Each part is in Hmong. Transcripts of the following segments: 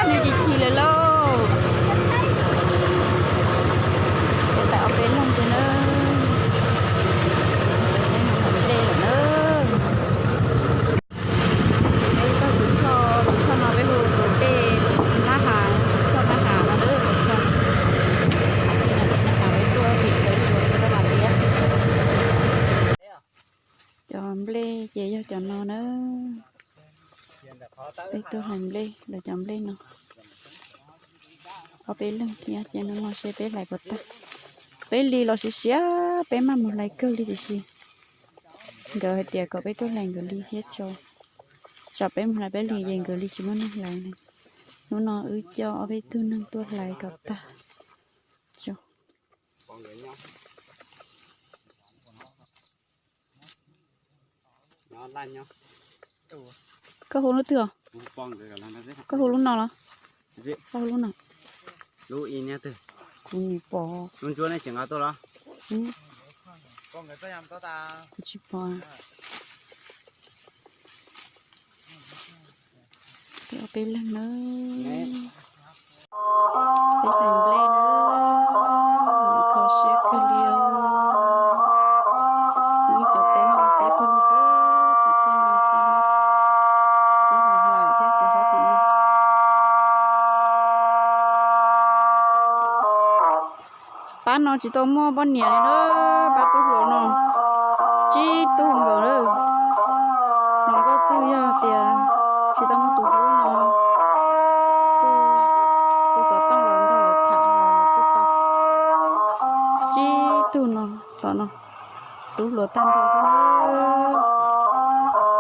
Nws tsis chim lawm lauj. Peb tau ob peb leeg tiag na. Peb mus hauv dej lawm na. Peb taug tus choj, tus choj no peb hu tus dej Nab Has, choj Nab Has no na, tus choj. Nab Has peb tuaj tim Tawv Tsuas tuaj Vam Liab. Cov nplej ces yog cov no na. Peb tuaj hlais nplej, lawv cov nplej no. Ob peb leeg thiab ces hnub no seb peb hlais puas tag. Peb li los siav siav, peb maj mus hlais kawg li tiam sis nkawd hais tias kom peb tuaj hlais nkawd li thiab tso. Tsam peb mus hlais peb li ces nkawd li tsis muaj neeg hlais li. Hnub no wb coj ob peb tug neeg tuaj hlais kom tag tso. Koj hu lub twg os? Koj hu lub no los? Koj hu lub no. Kuv nim pom. Kuv tsis pom. Peb ob peb leeg na. Peb hlais nplej na. Kho siab kawg li os. Muaj ib cov teb muaj teb kawg li, teb tej no thiab. Peb hlais hlais thiab xyov sab tim no. Pab no tsis tau muaj poj niam li na, pab tub hluas no tsib tug nkaus lawm. Hluas nkauj twg yog tias tsis tau muaj tus hlub no, kuj tus xov tooj los nrog lawv tham los lawv kuj tau. Tsib tug no tom no, tub hluas tag nrho xwb na,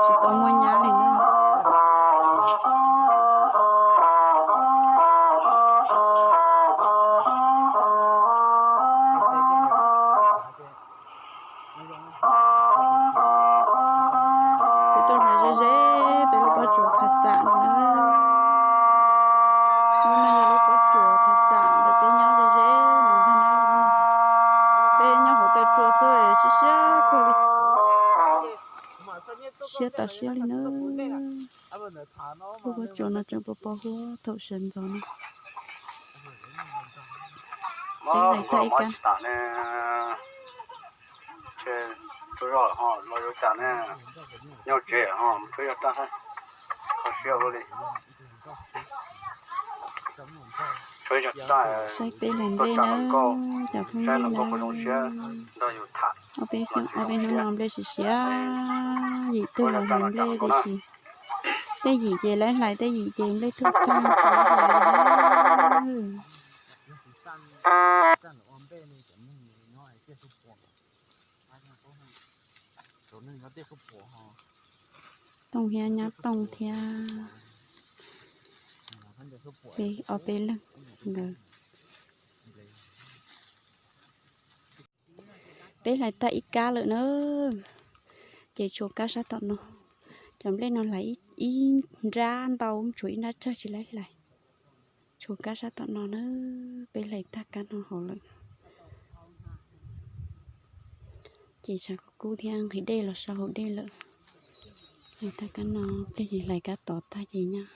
tsis tau muaj nyab li na. Peb tuaj hlais ze ze peb lub pob tsuas phas xam no na. Lub no yog lub pob tsuas phas xam ntawm peb nyob ze ze no ntag na. Peb nyob hauv taw tsua xwb siab siab kawg li. Siab tas siab li na. Lub pob tsuas no tseem pos pos huab thaum sawv ntxov no. Peb hlais tag ib kab. Saib peb hlais nplej na, cov phooj ywg na. Ob peb xyoos ob peb hnub no nplej siav siav, yim twg los hlais nplej tiam sis tej yim ces lawv hlais, tej yim ces nplej tuag tag tsis hlais na. Tooj thiab nyab tooj thiab. Peb ob peb leeg ntawd. Peb hlais tag ib kab lawm na, ces tshuav kab sab tom no. Cov nplej no hlais ib nrab ntau, tshuav ib nrab tsawg tsis laib hlais. Tshuav kab sab tom no na, peb hlais tag kab no hauv lawm. Ces tshav kub kub thiab nqhis dej los so hauv dej lawm. Hlais tag kab no, peb hlais kab tod tag ces nyob,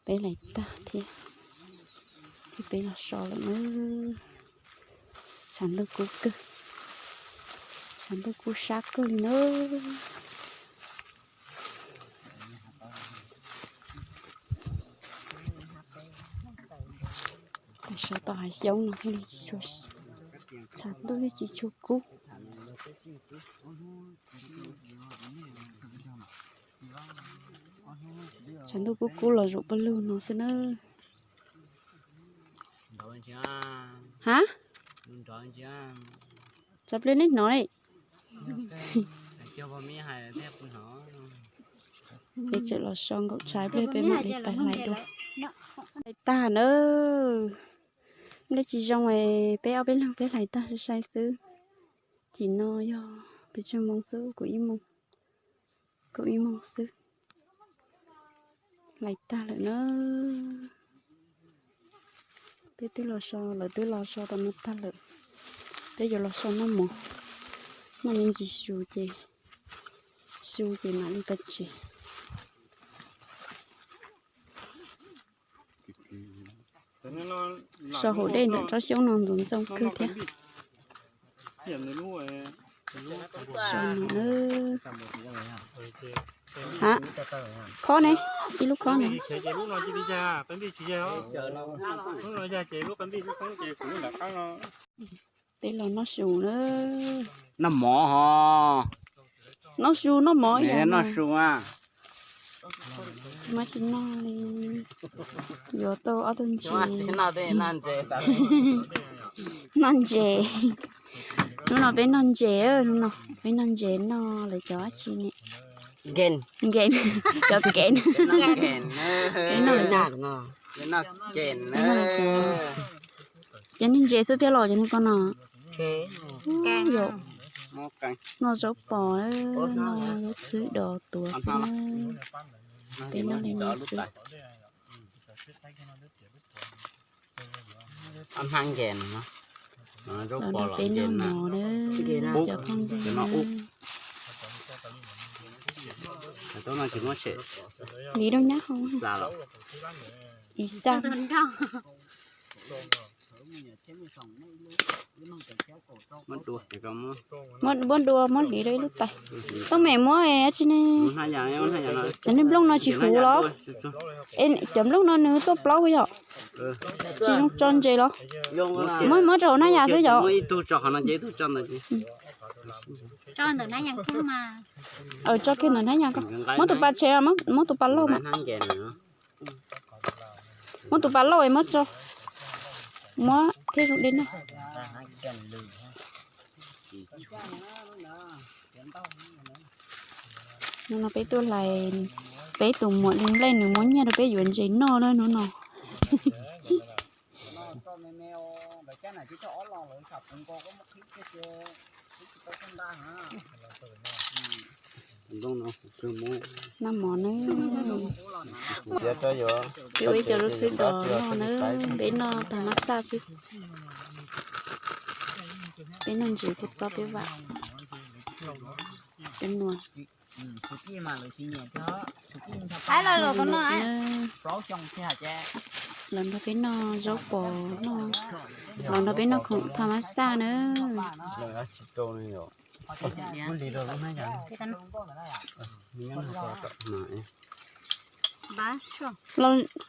peb hlais tag thiab, ces peb los so lawm na. Tshav ntuj kub kawg, tshav ntuj kub sab kawg li na. So tom hav xyoob no thiaj li tsis tshua, tshav ntuj thiaj tsis tshua kub. Tshav ntuj kub kub los zaum pawg lug no xwb na. Ha? Tsav pliag neb hnov li. Peb tseem los so nkaum tshav ib pliag peb mam li pais hlais dua. Hlais tag na. Nplej tsis zoo es peb ob peb leeg peb hlais tag sai sai xwb. Cim no yog peb tsawg moos xwb, kaum ib moos, kaum ib moos xwb. Hlais tag lawm na. Peb twb los so, lawv twb los so tau no tag lawm. Peb yuav los so noj mov, noj me ntsis su ces, su ces mam li pais tsev. So hauv dej ntawm tsob xyoob no ntxoov ntxoo kawg thiab. So no na. Ha, khob ne, ib lub khob ne. Peb los noj su na. Noj mov ho. Noj su noj mov ib yam noj su. Tsis muaj tsis noj li. Yuav tau ob tug ntses. Noj ntses. Hnub no peb noj ntses, hnub no peb noj ntses noj lawv cov dab tsi ne. Nkees, cov kev. Peb noj lawv cov, cov niag ntses xwb thiab los cov niag ko no. Yog noj zaub pos, noj zaub txhwb dos tuav xwb na. Peb noj li no xwb. Los nrog peb noj mov na, cov phooj ywg na. Li rau nyab hau. Ib xab. Muab dua muab hliv rau ib lub tais. Toj mem muab dab tsi ne? Cov niag nplooj no tsis huv los? Cov nplooj no nws tuaj plaub yom? Tsis zoo tso ntses los? Muab muab rau hauv hnab yas xwb yom? Tso kiag ntawm hnab yas ko. Muab tus pas tshev, muab tus pas lauj mas. Muab tus pas lauj es muab tso. Muab thiaj zoo deb na. Hnub no peb tuaj hlais peb tus muam li nplej, nws muab nyiaj rau peb yuav ntses noj na hnub no. Noj mov na. Peb ua ib co zaub txhwb dos noj na, peb noj tag mab xaj xwb. Peb noj ntses kua txob peb vam. Peb nua. Los nrog peb noj zaub pos noj, los nrog peb noj khoom tag mab xaj na.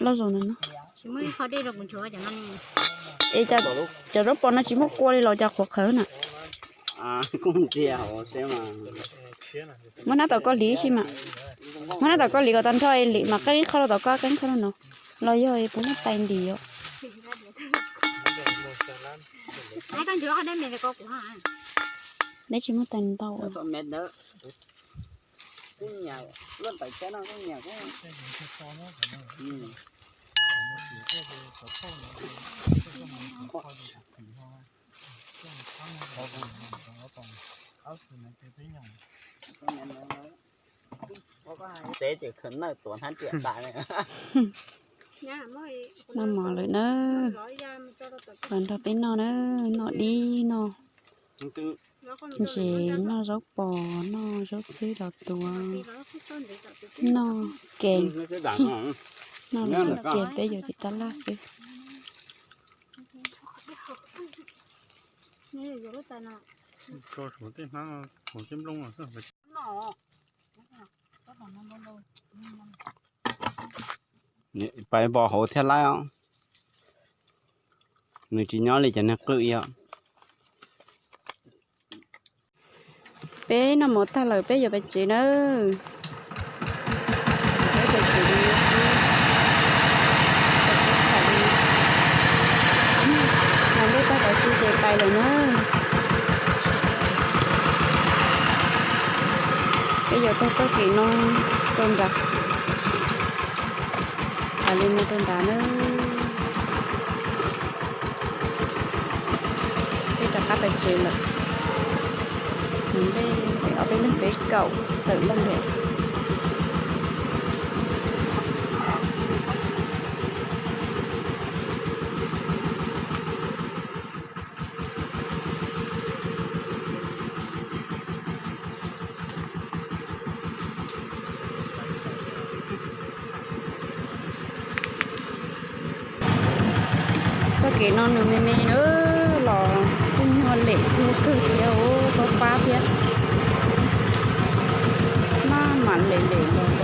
Loj zaum no. Es cov zaub pos no tsis muaj kua li los cas qhuav qhawv na? Muab hnab tom koj hliv si mas. Muab hnab tom koj hliv kom tag nrho mam qeeb qho rau tom koj, qeeb qho rau no. Los yog puas muaj tais ntim os? Neb tsis muaj tais ntau. Xev ces khaws nawj tuav hnab riam tas. Noj mov lawm na, los nrog peb noj na, noj dib noj ntses, noj zaub pos, noj zaub txhwb los tuav, noj kev, noj lawm noj kev peb yuav tsis tab laj xwb. Pais vos hauv thiaj laib os. Nws tsis nyob li cov niag qwj os. Peb noj mov tag lawm peb yuav pais tsev nawb. Peb pais tsev, peb tag tau su ces pais lawm na. Peb yuav taug txoj kev no rau nrad. Pais li no rau nrad na. Peb rov qab pais tsev lawm. Nws nplej ob peb leeg peb kaum tawm leej lawm. Kev no nws me me na, los kuj nyuaj lem tuag kawg thiab, pab pab thiab. Maj mam lem lem los